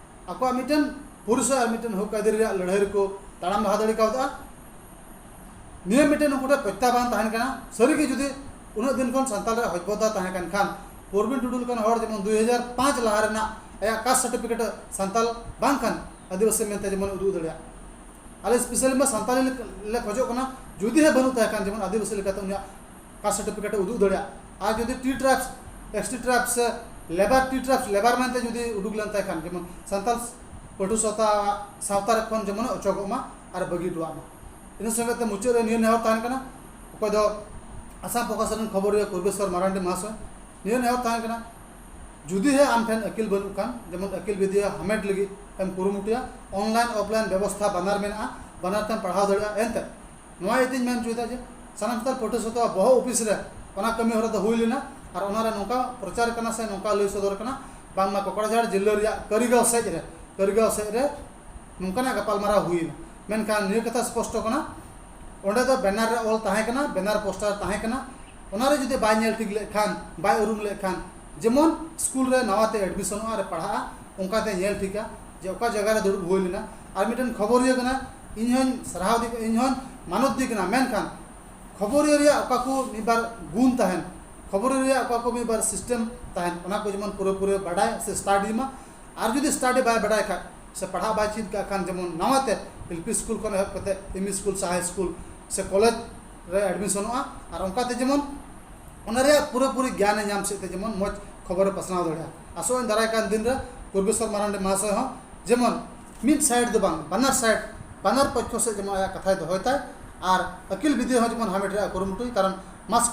ᱟᱠᱚᱣᱟᱜ ᱢᱤᱫᱴᱮᱱ ᱯᱚᱨᱤᱥᱚᱭ ᱟᱨ ᱢᱤᱫᱴᱮᱱ ᱦᱚᱠ ᱟᱹᱭᱫᱟᱹᱨᱤ ᱨᱮᱭᱟᱜ ᱞᱟᱹᱲᱦᱟᱹᱭ ᱨᱮᱠᱚ ᱛᱟᱲᱟᱢ ᱞᱟᱦᱟ ᱫᱟᱲᱮ ᱠᱟᱣᱫᱟ᱾ ᱱᱤᱭᱟᱹ ᱢᱤᱫᱴᱮᱱ ᱩᱱᱠᱩ ᱴᱷᱮᱱ ᱯᱨᱚᱛᱭᱟᱦᱵᱟᱱ ᱛᱟᱦᱮᱱ ᱠᱟᱱᱟ᱾ ᱥᱟᱹᱨᱤᱜᱮ ᱡᱩᱫᱤ ᱩᱱᱟᱹᱜ ᱫᱤᱱ ᱠᱷᱚᱱ ᱥᱟᱱᱛᱟᱲ ᱨᱮᱭᱟᱜ ᱦᱚᱡᱵᱚᱫᱟ ᱛᱟᱦᱮᱸ ᱠᱟᱱ ᱠᱷᱟᱱ, ᱯᱨᱚᱵᱤᱱ ᱴᱩᱰᱩ ᱞᱮᱠᱟᱱ ᱦᱚᱲ ᱡᱮᱢᱚᱱ ᱫᱩᱭ ᱦᱟᱡᱟᱨ ᱯᱟᱸᱪ ᱞᱟᱦᱟ ᱨᱮᱱᱟᱜ ᱟᱭᱟᱜ ᱠᱟᱥᱴ ᱥᱟᱨᱴᱤᱯᱷᱤᱠᱮᱴ ᱥᱟᱱᱛᱟᱞ ᱵᱟᱝ ᱠᱷᱟᱱ ᱟᱹᱫᱤᱵᱟᱹᱥᱤ ᱢᱮᱱᱛᱮ ᱡᱮᱢᱚᱱ ᱩᱫᱩᱜ ᱫᱟᱲᱮᱭᱟᱜ᱾ ᱟᱞᱮ ᱥᱯᱮᱥᱟᱞᱤ ᱢᱟ ᱥᱟᱱᱛᱟᱞᱤ ᱞᱮ ᱠᱷᱚᱡᱚᱜ ᱠᱟᱱᱟ, ᱡᱩᱫᱤ ᱦᱮᱸ ᱵᱟᱹᱱᱩᱜ ᱛᱟᱭ ᱠᱷᱟᱱ ᱡᱮᱢᱚᱱ ᱟᱹᱫᱤᱵᱟᱹᱥᱤ ᱞᱮᱠᱟᱛᱮ ᱩᱱᱤᱭᱟᱜ ᱠᱟᱥᱴ ᱥᱟᱨᱴᱤᱯᱷᱤᱠᱮᱴ ᱮ ᱩᱫᱩᱜ ᱫᱟᱲᱮᱭᱟᱜ᱾ ᱟᱨ ᱡᱩᱫᱤ T tribes, S T tribes ᱥᱮ ᱞᱮᱵᱟᱨ, ᱴᱤ ᱴᱨᱟᱭᱤᱵᱽᱥ ᱞᱮᱵᱟᱨ ᱢᱮᱱᱛᱮ ᱡᱩᱫᱤ ᱩᱰᱩᱠ ᱞᱮᱱ ᱛᱟᱭ ᱠᱷᱟᱱ, ᱡᱮᱢᱚᱱ ᱥᱟᱱᱛᱟᱞ ᱯᱟᱹᱴᱷᱩᱣᱟᱹ ᱥᱟᱶᱛᱟ, ᱥᱟᱶᱛᱟ ᱨᱮ ᱠᱷᱚᱱ ᱡᱮᱢᱚᱱ ᱚᱪᱚᱜᱚᱜ ᱢᱟ ᱟᱨ ᱵᱟᱹᱜᱤ ᱦᱚᱴᱚᱣᱟᱜ ᱢᱟ᱾ ᱤᱱᱟᱹ ᱥᱚᱸᱜᱮ ᱛᱮ ᱢᱩᱪᱟᱹᱫ ᱨᱮ ᱱᱤᱭᱟᱹ ᱱᱮᱦᱚᱨ ᱛᱟᱦᱮᱱ ᱠᱟᱱᱟ, ᱚᱠᱚᱭ ᱫᱚ ᱟᱥᱟᱢ ᱯᱨᱚᱠᱟᱥ ᱨᱮᱱ ᱠᱷᱚᱵᱚᱨᱤᱭᱟᱹ ᱠᱩᱨᱵᱮᱥᱣᱚᱨ ᱢᱟᱨᱟᱱᱰᱤ ᱢᱟᱦᱟᱥᱚᱭ, ᱱᱤᱭᱟᱹ ᱱᱮᱦᱚᱨ ᱛᱟᱦᱮᱱ ᱠᱟᱱᱟ, ᱡᱩᱫᱤ ᱦᱮᱸ ᱟᱢ ᱴᱷᱮᱱ ᱟᱹᱠᱤᱞ ᱵᱟᱹᱱᱩᱜ ᱠᱷᱟᱱ, ᱡᱮᱢᱚᱱ ᱟᱹᱠᱤᱞ ᱵᱤᱫᱽᱭᱟᱹ ᱦᱟᱢᱮᱴ ᱞᱟᱹᱜᱤᱫ ᱮᱢ ᱠᱩᱨᱩᱢᱩᱴᱩᱭᱟ, ᱚᱱᱞᱟᱭᱤᱱ ᱚᱯᱷᱞᱟᱭᱤᱱ ᱵᱮᱵᱚᱥᱛᱷᱟ ᱵᱟᱱᱟᱨ ᱢᱮᱱᱟᱜᱼᱟ, ᱵᱟᱱᱟᱨ ᱛᱮᱢ ᱯᱟᱲᱦᱟᱣ ᱫᱟᱲᱮᱭᱟᱜᱼᱟ᱾ ᱮᱱᱛᱮ ᱱᱚᱣᱟ ᱤᱭᱟᱹᱛᱮᱧ ᱢᱮᱱ ᱦᱚᱪᱚᱭᱮᱫᱟ ᱡᱮ ᱥᱟᱱᱟᱢ ᱥᱟᱱᱛᱟᱲ ᱯᱟᱹᱴᱷᱩᱣᱟᱹ ᱥᱟᱶᱛᱟ ᱵᱚᱦᱚᱜ ᱚᱯᱷᱤᱥ ᱨᱮ ᱚᱱᱟ ᱠᱟᱹᱢᱤ ᱦᱚᱨᱟ ᱫᱚ ᱦᱩᱭ ᱞᱮᱱᱟ ᱟᱨ ᱚᱱᱟ ᱨᱮ ᱱᱚᱝᱠᱟ ᱯᱨᱚᱪᱟᱨ ᱠᱟᱱᱟ ᱥᱮ ᱱᱚᱝᱠᱟ ᱞᱟᱹᱭ ᱥᱚᱫᱚᱨ ᱠᱟᱱᱟ, ᱵᱟᱝᱢᱟ ᱠᱚᱠᱲᱟᱡᱷᱟᱲ ᱡᱤᱞᱟᱹ ᱨᱮᱭᱟᱜ ᱠᱟᱹᱨᱤᱜᱟᱸᱣ ᱥᱮᱫ ᱨᱮ, ᱠᱟᱹᱨᱤᱜᱟᱸᱣ ᱥᱮᱫ ᱨᱮ ᱱᱚᱝᱠᱟᱱᱟᱜ ᱜᱟᱯᱟᱞᱢᱟᱨᱟᱣ ᱦᱩᱭᱮᱱᱟ᱾ ᱢᱮᱱᱠᱷᱟᱱ ᱱᱤᱭᱟᱹ ᱠᱟᱛᱷᱟ ᱥᱯᱚᱥᱴᱚ ᱠᱟᱱᱟ, ᱚᱸᱰᱮ ᱫᱚ ᱵᱮᱱᱟᱨ ᱨᱮ ᱚᱞ ᱛᱟᱦᱮᱸ ᱠᱟᱱᱟ, ᱵᱮᱱᱟᱨ ᱯᱳᱥᱴᱟᱨ ᱛᱟᱦᱮᱸ ᱠᱟᱱᱟ, ᱚᱱᱟ ᱨᱮ ᱡᱩᱫᱤ ᱵᱟᱭ ᱧᱮᱞ ᱴᱷᱤᱠ ᱞᱮᱫ ᱠᱷᱟᱱ, ᱵᱟᱭ ᱩᱨᱩᱢ ᱞᱮᱫ ᱠᱷᱟᱱ, ᱡᱮᱢᱚᱱ ᱥᱠᱩᱞ ᱨᱮ ᱱᱟᱣᱟ ᱛᱮ ᱮᱰᱢᱤᱥᱚᱱᱚᱜᱼᱟ ᱟᱨ ᱯᱟᱲᱦᱟᱜᱼᱟ, ᱚᱱᱠᱟᱛᱮ ᱧᱮᱞ ᱴᱷᱤᱠᱟ ᱡᱮ ᱚᱠᱟ ᱡᱟᱭᱜᱟ ᱨᱮ ᱫᱩᱲᱩᱵ ᱦᱩᱭ ᱞᱮᱱᱟ᱾ ᱟᱨ ᱢᱤᱫᱴᱮᱱ ᱠᱷᱚᱵᱚᱨᱤᱭᱟᱹ ᱠᱟᱱᱟ, ᱤᱧ ᱦᱚᱸᱧ ᱥᱟᱨᱦᱟᱣ ᱫᱤ, ᱤᱧ ᱦᱚᱸᱧ ᱢᱟᱱᱚᱛ ᱫᱤ ᱠᱟᱱᱟ, ᱢᱮᱱᱠᱷᱟᱱ ᱠᱷᱚᱵᱚᱨᱤᱭᱟᱹ ᱨᱮᱭᱟᱜ ᱚᱠᱟ ᱠᱚ ᱢᱤᱫ ᱵᱟᱨ ᱜᱩᱱ ᱛᱟᱦᱮᱱ, ᱠᱷᱚᱵᱚᱨᱤᱭᱟᱹ ᱨᱮᱭᱟᱜ ᱚᱠᱟ ᱠᱚ ᱢᱤᱫ ᱵᱟᱨ ᱥᱤᱥᱴᱮᱢ ᱛᱟᱦᱮᱱ, ᱚᱱᱟ ᱠᱚ ᱡᱮᱢᱚᱱ ᱯᱩᱨᱟᱹᱯᱩᱨᱤ ᱵᱟᱰᱟᱭ ᱥᱮ ᱥᱴᱟᱰᱤ ᱢᱟ᱾ ᱟᱨ ᱡᱩᱫᱤ ᱥᱴᱟᱰᱤ ᱵᱟᱭ ᱵᱟᱰᱟᱭ ᱠᱷᱟᱡ ᱥᱮ ᱯᱟᱲᱦᱟᱜ ᱵᱟᱭ ᱪᱮᱫ ᱠᱟᱜ ᱠᱷᱟᱱ, ᱡᱮᱢᱚᱱ ᱱᱟᱣᱟ ᱛᱮ ᱮᱞ ᱯᱤ ᱥᱠᱩᱞ ᱠᱷᱚᱱ ᱮᱦᱚᱵ ᱠᱟᱛᱮ ᱮᱢ ᱤ ᱥᱠᱩᱞ ᱥᱮ ᱦᱟᱭ ᱥᱠᱩᱞ ᱥᱮ ᱠᱚᱞᱮᱡᱽ ᱨᱮ ᱮᱰᱢᱤᱥᱚᱱᱚᱜᱼᱟ, ᱟᱨ ᱚᱱᱠᱟᱛᱮ ᱡᱮᱢᱚᱱ ᱚᱱᱟ ᱨᱮᱭᱟᱜ ᱯᱩᱨᱟᱹᱯᱩᱨᱤ ᱜᱮᱭᱟᱱᱮ ᱧᱟᱢ ᱥᱮᱫ ᱛᱮ ᱡᱮᱢᱚᱱ ᱢᱚᱡᱽ ᱠᱷᱚᱵᱚᱨᱮ ᱯᱟᱥᱱᱟᱣ ᱫᱟᱲᱮᱭᱟᱜᱼᱟ᱾ ᱟᱥᱚᱜ ᱟᱹᱧ ᱫᱟᱨᱟᱭ ᱠᱟᱱ ᱫᱤᱱ ᱨᱮ ᱯᱩᱨᱵᱮᱥᱣᱚᱨ ᱢᱟᱨᱟᱱᱰᱤ ᱢᱟᱦᱟᱥᱚᱭ ᱦᱚᱸ ᱡᱮᱢᱚᱱ ᱢᱤᱫ ᱥᱟᱭᱤᱰ ᱫᱚ ᱵᱟᱝ, ᱵᱟᱱᱟᱨ ᱥᱟᱭᱤᱰ, ᱵᱟᱱᱟᱨ ᱯᱚᱠᱠᱷᱚ ᱥᱮᱫ ᱡᱮᱢᱚᱱ ᱟᱭᱟᱜ ᱠᱟᱛᱷᱟᱭ ᱫᱚᱦᱚᱭ ᱛᱟᱭ᱾ ᱟᱨ ᱟᱹᱠᱤᱞ ᱵᱤᱫᱽᱭᱟᱹ ᱦᱚᱸ ᱡᱮᱢᱚᱱ ᱦᱟᱢᱮᱴ ᱨᱮᱭᱟᱜ ᱠᱩᱨᱩᱢᱩᱴᱩᱭ, ᱠᱟᱨᱚᱱ ᱢᱟᱥ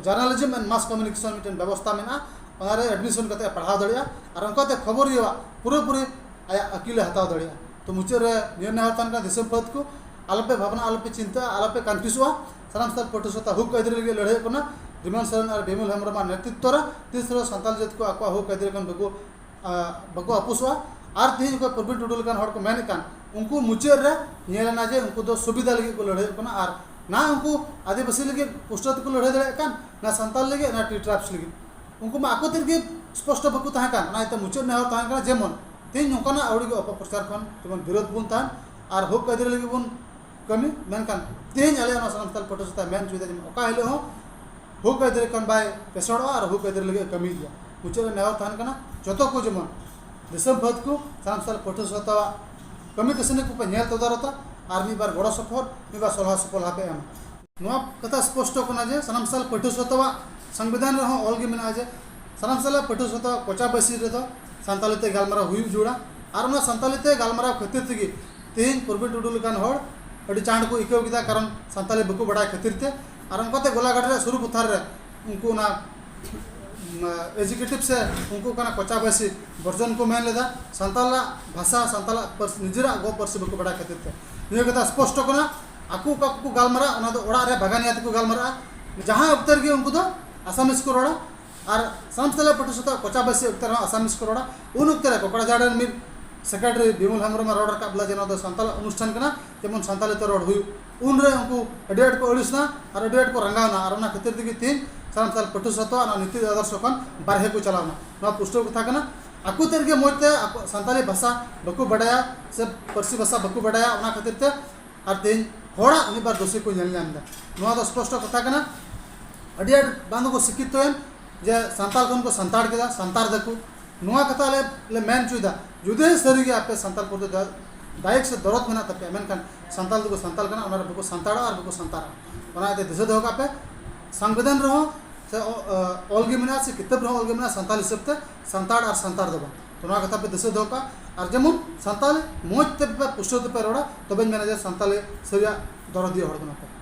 ᱡᱟᱨᱱᱟᱞᱤᱡᱢ ᱮᱱᱰ ᱢᱟᱥ ᱠᱚᱢᱤᱭᱩᱱᱤᱠᱮᱥᱚᱱ ᱢᱤᱫᱴᱮᱱ ᱵᱮᱵᱚᱥᱛᱷᱟ ᱢᱮᱱᱟᱜᱼᱟ, ᱚᱱᱟᱨᱮ ᱮᱰᱢᱤᱥᱚᱱ ᱠᱟᱛᱮ ᱯᱟᱲᱦᱟᱣ ᱫᱟᱲᱮᱭᱟᱜᱼᱟ᱾ ᱟᱨ ᱚᱱᱠᱟᱛᱮ ᱠᱷᱚᱵᱚᱨᱤᱭᱟᱹᱣᱟᱜ ᱯᱩᱨᱟᱹᱯᱩᱨᱤ ᱟᱭᱟᱜ ᱟᱹᱠᱤᱞᱮ ᱦᱟᱛᱟᱣ ᱫᱟᱲᱮᱭᱟᱜᱼᱟ᱾ ᱛᱚ ᱢᱩᱪᱟᱹᱫ ᱨᱮ ᱱᱤᱭᱟᱹ ᱱᱮᱦᱚᱨ ᱛᱟᱦᱮᱱ ᱠᱟᱱᱟ ᱫᱤᱥᱚᱢ ᱯᱷᱟᱹᱫ ᱠᱚ, ᱟᱞᱚᱯᱮ ᱵᱷᱟᱵᱽᱱᱟ, ᱟᱞᱚᱯᱮ ᱪᱤᱱᱛᱟᱹᱜᱼᱟ, ᱟᱞᱚᱯᱮ ᱠᱚᱱᱯᱷᱤᱭᱩᱡᱚᱜᱼᱟ᱾ ᱥᱟᱱᱟᱢ ᱥᱟᱱᱛᱟᱲ ᱯᱟᱹᱴᱷᱩᱣᱟᱹ ᱥᱟᱶᱛᱟ ᱦᱩᱠ ᱟᱹᱭᱫᱟᱹᱨᱤ ᱞᱟᱹᱜᱤᱫ ᱞᱟᱹᱲᱦᱟᱹᱭ ᱠᱟᱱᱟ ᱵᱤᱢᱚᱞ ᱥᱚᱨᱮᱱ ᱟᱨ ᱵᱤᱢᱚᱞ ᱦᱮᱢᱵᱨᱚᱢᱟᱜ ᱱᱮᱛᱨᱤᱛᱵ ᱨᱮ᱾ ᱛᱤᱥ ᱨᱮᱦᱚᱸ ᱥᱟᱱᱛᱟᱲ ᱡᱟᱹᱛ ᱠᱚ ᱟᱠᱚᱣᱟᱜ ᱦᱩᱠ ᱟᱹᱭᱫᱟᱹᱨᱤ ᱠᱷᱚᱱ ᱵᱟᱠᱚ, ᱟ, ᱵᱟᱠᱚ ᱟᱯᱩᱥᱚᱜᱼᱟ᱾ ᱟᱨ ᱛᱮᱦᱮᱧ ᱚᱠᱚᱭ ᱯᱨᱚᱵᱤᱱ ᱴᱩᱰᱩ ᱞᱮᱠᱟᱱ ᱦᱚᱲ ᱠᱚ ᱢᱮᱱᱮᱫ ᱠᱟᱱ, ᱩᱱᱠᱩ ᱢᱩᱪᱟᱹᱫ ᱨᱮ ᱧᱮᱞ ᱮᱱᱟ ᱡᱮ ᱩᱱᱠᱩ ᱫᱚ ᱥᱩᱵᱤᱫᱷᱟ ᱞᱟᱹᱜᱤᱫ ᱠᱚ ᱞᱟᱹᱲᱦᱟᱹᱭᱚᱜ ᱠᱟᱱᱟ, ᱟᱨ ᱱᱟ ᱩᱱᱠᱩ ᱟᱹᱫᱤᱵᱟᱹᱥᱤ ᱞᱟᱹᱜᱤᱫ ᱯᱳᱥᱴᱟᱨ ᱛᱮᱠᱚ ᱞᱟᱹᱲᱦᱟᱹᱭ ᱫᱟᱲᱮᱭᱟᱜ ᱠᱟᱱ, ᱱᱟ ᱥᱟᱱᱛᱟᱲ ᱞᱟᱹᱜᱤᱫ, ᱱᱟ ᱴᱤ ᱴᱨᱟᱭᱤᱵᱥ ᱞᱟᱹᱜᱤᱫ᱾ ᱩᱱᱠᱩ ᱢᱟ ᱟᱠᱚ ᱛᱮᱫ ᱜᱮ ᱥᱯᱚᱥᱴᱚ ᱵᱟᱠᱚ ᱛᱟᱦᱮᱸ ᱠᱟᱱ᱾ ᱚᱱᱟ ᱤᱭᱟᱹᱛᱮ ᱢᱩᱪᱟᱹᱫ ᱱᱮᱦᱚᱨ ᱛᱟᱦᱮᱸ ᱠᱟᱱᱟ ᱡᱮᱢᱚᱱ ᱛᱮᱦᱮᱧ ᱱᱚᱝᱠᱟᱱᱟᱜ ᱟᱹᱣᱲᱤ ᱜᱮ ᱚᱯᱚᱯᱨᱚᱪᱟᱨ ᱠᱷᱚᱱ ᱡᱮᱢᱚᱱ ᱵᱤᱨᱚᱛ ᱵᱚᱱ ᱛᱟᱦᱮᱱ ᱟᱨ ᱦᱩᱠ ᱟᱹᱭᱫᱟᱹᱨᱤ ᱞᱟᱹᱜᱤᱫ ᱵᱚᱱ ᱠᱟᱹᱢᱤ᱾ ᱢᱮᱱᱠᱷᱟᱱ ᱛᱮᱦᱮᱧ ᱟᱞᱮ ᱚᱱᱟ ᱥᱟᱱᱟᱢ ᱥᱟᱱᱛᱟᱲ ᱯᱟᱹᱴᱷᱩᱣᱟᱹ ᱥᱟᱶᱛᱟ ᱢᱮᱱ ᱦᱚᱪᱚᱭᱮᱫᱟ ᱡᱮᱢᱚᱱ ᱚᱠᱟ ᱦᱤᱞᱳᱜ ᱦᱚᱸ ᱦᱚᱠ ᱟᱹᱭᱫᱟᱹᱨᱤ ᱠᱷᱚᱱ ᱵᱟᱭ ᱯᱮᱥᱟᱲᱚᱜᱼᱟ ᱟᱨ ᱦᱚᱠ ᱟᱹᱭᱫᱟᱹᱨᱤ ᱞᱟᱹᱜᱤᱫ ᱮ ᱠᱟᱹᱢᱤ ᱤᱫᱤᱭᱟ᱾ ᱢᱩᱪᱟᱹᱫ ᱨᱮ ᱱᱮᱦᱚᱨ ᱛᱟᱦᱮᱱ ᱠᱟᱱᱟ, ᱡᱚᱛᱚ ᱠᱚ ᱡᱮᱢᱚᱱ ᱫᱤᱥᱚᱢ ᱯᱷᱟᱹᱫ ᱠᱚ ᱥᱟᱱᱟᱢ ᱥᱟᱱᱛᱟᱲ ᱯᱟᱹᱴᱷᱩᱣᱟᱹ ᱥᱟᱶᱛᱟᱣᱟᱜ ᱠᱟᱹᱢᱤ ᱠᱟᱹᱥᱱᱤ ᱠᱚᱯᱮ ᱧᱮᱞ ᱛᱚᱫᱟᱨᱚᱛᱟ ᱟᱨ ᱢᱤᱫ ᱵᱟᱨ ᱜᱚᱲᱚ ᱥᱚᱯᱚᱦᱚᱫ, ᱢᱤᱫ ᱵᱟᱨ ᱥᱚᱞᱦᱟ ᱥᱚᱯᱚᱞᱦᱟ ᱯᱮ ᱮᱢᱟ᱾ ᱱᱚᱣᱟ ᱠᱟᱛᱷᱟ ᱥᱯᱚᱥᱴᱚ ᱠᱟᱱᱟ ᱡᱮ ᱥᱟᱱᱟᱢ ᱥᱟᱱᱛᱟᱲ ᱯᱟᱹᱴᱷᱩᱣᱟᱹ ᱥᱟᱶᱛᱟᱣᱟᱜ ᱥᱚᱝᱵᱤᱫᱷᱟᱱ ᱨᱮᱦᱚᱸ ᱚᱞ ᱜᱮ ᱢᱮᱱᱟᱜᱼᱟ ᱡᱮ ᱥᱟᱱᱟᱢ ᱥᱟᱱᱛᱟᱲ ᱯᱟᱹᱴᱷᱩᱣᱟᱹ ᱥᱟᱶᱛᱟ ᱠᱚᱪᱟᱵᱟᱹᱥᱤ ᱨᱮᱫᱚ ᱥᱟᱱᱛᱟᱲᱤ ᱛᱮ ᱜᱟᱞᱢᱟᱨᱟᱣ ᱦᱩᱭᱩᱜ ᱡᱟᱹᱨᱩᱲᱟ᱾ ᱟᱨ ᱚᱱᱟ ᱥᱟᱱᱛᱟᱲᱤ ᱛᱮ ᱜᱟᱞᱢᱟᱨᱟᱣ ᱠᱷᱟᱹᱛᱤᱨ ᱛᱮᱜᱮ ᱛᱮᱦᱮᱧ ᱯᱨᱚᱵᱤᱱ ᱴᱩᱰᱩ ᱞᱮᱠᱟᱱ ᱦᱚᱲ ᱟᱹᱰᱤ ᱪᱟᱬ ᱠᱚ ᱟᱹᱭᱠᱟᱹᱣ ᱠᱮᱫᱟ, ᱠᱟᱨᱚᱱ ᱥᱟᱱᱛᱟᱲᱤ ᱵᱟᱠᱚ ᱵᱟᱰᱟᱭ ᱠᱷᱟᱹᱛᱤᱨ ᱛᱮ᱾ ᱟᱨ ᱚᱱᱠᱟᱛᱮ ᱜᱚᱞᱟᱜᱷᱟᱴ ᱨᱮᱭᱟᱜ ᱥᱩᱨᱩ ᱯᱚᱛᱷᱟᱨ ᱨᱮ ᱩᱱᱠᱩ ᱚᱱᱟ, ᱩᱢ, executive ᱥᱮ ᱩᱱᱠᱩ ᱠᱟᱱᱟ ᱠᱚᱪᱟᱵᱟᱹᱥᱤ ᱵᱚᱨᱡᱚᱱ ᱠᱚ ᱢᱮᱱ ᱞᱮᱫᱟ, ᱥᱟᱱᱛᱟᱲᱟᱜ ᱵᱷᱟᱥᱟ, ᱥᱟᱱᱛᱟᱲᱟᱜ ᱯᱟᱹᱨᱥᱤ, ᱱᱤᱡᱮᱨᱟᱜ ᱜᱚ ᱯᱟᱹᱨᱥᱤ ᱵᱟᱠᱚ ᱵᱟᱰᱟᱭ ᱠᱷᱟᱹᱛᱤᱨ ᱛᱮ᱾ ᱱᱤᱭᱟᱹ ᱠᱟᱛᱷᱟ ᱥᱯᱚᱥᱴᱚ ᱠᱟᱱᱟ, ᱟᱠᱚ ᱚᱠᱟ ᱠᱚᱠᱚ ᱜᱟᱞᱢᱟᱨᱟᱜᱼᱟ, ᱚᱱᱟ ᱫᱚ ᱚᱲᱟᱜ ᱨᱮ ᱵᱟᱜᱟᱱᱤᱭᱟ ᱛᱮᱠᱚ ᱜᱟᱞᱢᱟᱨᱟᱜᱼᱟ᱾ ᱡᱟᱦᱟᱸ ᱚᱠᱛᱚ ᱨᱮᱜᱮ ᱩᱱᱠᱩ ᱫᱚ ᱟᱥᱟᱢᱤᱡ ᱠᱚ ᱨᱚᱲᱟ, ᱟᱨ ᱥᱟᱱᱟᱢ ᱥᱟᱱᱛᱟᱲ ᱯᱟᱹᱴᱷᱩᱣᱟᱹ ᱥᱟᱶᱛᱟ ᱠᱚᱪᱟᱵᱟᱹᱥᱤ ᱚᱠᱛᱚ ᱨᱮᱦᱚᱸ ᱟᱥᱟᱢᱤᱡ ᱠᱚ ᱨᱚᱲᱟ᱾ ᱩᱱ ᱚᱠᱛᱚ ᱨᱮ ᱠᱚᱠᱲᱟᱡᱷᱟᱲ ᱨᱮᱱ ᱢᱤᱫ ᱥᱮᱠᱨᱮᱴᱟᱨᱤ ᱵᱤᱢᱚᱞ ᱦᱮᱢᱵᱨᱚᱢ ᱮ ᱨᱚᱲ ᱨᱟᱠᱟᱵ ᱞᱮᱫᱟ ᱡᱮ ᱱᱚᱣᱟ ᱫᱚ ᱥᱟᱱᱛᱟᱲᱟᱜ ᱚᱱᱩᱥᱴᱷᱟᱱ ᱠᱟᱱᱟ, ᱡᱮᱢᱚᱱ ᱥᱟᱱᱛᱟᱲᱤ ᱛᱮ ᱨᱚᱲ ᱦᱩᱭᱩᱜ᱾ ᱩᱱᱨᱮ ᱩᱱᱠᱩ ᱟᱹᱰᱤ ᱟᱸᱴ ᱠᱚ ᱟᱹᱲᱤᱥᱱᱟ ᱟᱨ ᱟᱹᱰᱤ ᱟᱸᱴ ᱠᱚ ᱨᱟᱸᱜᱟᱣᱱᱟ, ᱟᱨ ᱚᱱᱟ ᱠᱷᱟᱹᱛᱤᱨ ᱛᱮᱜᱮ ᱛᱮᱦᱮᱧ ᱥᱟᱱᱟᱢ ᱥᱟᱱᱛᱟᱲ ᱯᱟᱹᱴᱷᱩᱣᱟᱹ ᱥᱟᱶᱛᱟ ᱚᱱᱟ ᱱᱤᱛᱤ ᱟᱫᱚᱨᱥᱚ ᱠᱷᱚᱱ ᱵᱟᱨᱦᱮ ᱠᱚ ᱪᱟᱞᱟᱣᱱᱟ᱾ ᱱᱚᱣᱟ ᱯᱩᱥᱴᱟᱹᱣ ᱠᱟᱛᱷᱟ ᱠᱟᱱᱟ᱾ ᱟᱠᱚ ᱛᱮᱫ ᱜᱮ ᱢᱚᱡᱽ ᱛᱮ ᱟᱠᱚ ᱥᱟᱱᱛᱟᱲᱤ ᱵᱷᱟᱥᱟ ᱵᱟᱠᱚ ᱵᱟᱰᱟᱭᱟ ᱥᱮ ᱯᱟᱹᱨᱥᱤ ᱵᱷᱟᱥᱟ ᱵᱟᱠᱚ ᱵᱟᱰᱟᱭᱟ, ᱚᱱᱟ ᱠᱷᱟᱹᱛᱤᱨ ᱛᱮ ᱟᱨ ᱛᱮᱦᱮᱧ ᱦᱚᱲᱟᱜ ᱢᱤᱫ ᱵᱟᱨ ᱫᱳᱥᱤ ᱠᱚ ᱧᱮᱞ ᱧᱟᱢ ᱮᱫᱟ᱾ ᱱᱚᱣᱟ ᱫᱚ ᱥᱯᱚᱥᱴᱚ ᱠᱟᱛᱷᱟ ᱠᱟᱱᱟ᱾ ᱟᱹᱰᱤ ᱟᱸᱴ ᱵᱟᱝ ᱫᱚᱠᱚ ᱥᱤᱠᱠᱷᱤᱛᱚᱭᱮᱱ ᱡᱮ ᱥᱟᱱᱛᱟᱲ ᱠᱷᱚᱱ ᱠᱚ ᱥᱟᱱᱛᱟᱲ ᱠᱮᱫᱟ, ᱥᱟᱱᱛᱟᱲ ᱫᱟᱠᱚ᱾ ᱱᱚᱣᱟ ᱠᱟᱛᱷᱟ ᱟᱞᱮ ᱞᱮ ᱢᱮᱱ ᱦᱚᱪᱚᱭᱮᱫᱟ, ᱡᱩᱫᱤ ᱥᱟᱹᱨᱤᱜᱮ ᱟᱯᱮ ᱥᱟᱱᱛᱟᱲ ᱯᱨᱚᱛᱤ ᱫᱟ-, ᱫᱟᱭᱤᱠ ᱥᱮ ᱫᱚᱨᱚᱫ ᱢᱮᱱᱟᱜ ᱛᱟᱯᱮᱭᱟ, ᱢᱮᱱᱠᱷᱟᱱ ᱥᱟᱱᱛᱟᱲ ᱫᱚᱠᱚ ᱥᱟᱱᱛᱟᱲ ᱠᱟᱱᱟ, ᱚᱱᱟ ᱨᱮ ᱵᱟᱠᱚ ᱥᱟᱱᱛᱟᱲᱚᱜᱼᱟ ᱟᱨ ᱵᱟᱠᱚ ᱥᱟᱱᱛᱟᱲᱟ᱾ ᱚᱱᱟ ᱤᱭᱟᱹᱛᱮ ᱫᱤᱥᱟᱹ ᱫᱚᱦᱚ ᱠᱟᱜ ᱯᱮ, ᱥᱚᱝᱵᱤᱫᱷᱟᱱ ᱨᱮᱦᱚᱸ ᱥᱮ ᱚ-, ᱚ-, ᱚᱞ ᱜᱮ ᱢᱮᱱᱟᱜᱼᱟ ᱥᱮ ᱠᱤᱛᱟᱹᱵ ᱨᱮᱦᱚᱸ ᱚᱞ ᱜᱮ ᱢᱮᱱᱟᱜᱼᱟ, ᱥᱟᱱᱛᱟᱲ ᱦᱤᱥᱟᱹᱵ ᱛᱮ ᱥᱟᱱᱛᱟᱲ ᱟᱨ ᱥᱟᱱᱛᱟᱲ ᱫᱚ ᱵᱟᱝ᱾ ᱛᱚ ᱱᱚᱣᱟ ᱠᱟᱛᱷᱟ ᱯᱮ ᱫᱤᱥᱟᱹ ᱫᱚᱦᱚ ᱠᱟᱜᱼᱟ᱾ ᱟᱨ ᱡᱮᱢᱚᱱ ᱥᱟᱱᱛᱟᱲ ᱢᱚᱡᱽ ᱛᱮ ᱯᱮ ᱯᱩᱥᱴᱟᱹᱣ ᱛᱮᱯᱮ ᱨᱚᱲᱟ, ᱛᱚᱵᱮᱧ ᱢᱮᱱᱟ ᱡᱮ ᱥᱟᱱᱛᱟᱲ ᱥᱟᱹᱨᱤᱭᱟᱜ ᱫᱚᱨᱚᱫᱤᱭᱟᱹ ᱦᱚᱲ ᱠᱟᱱᱟ ᱯᱮ᱾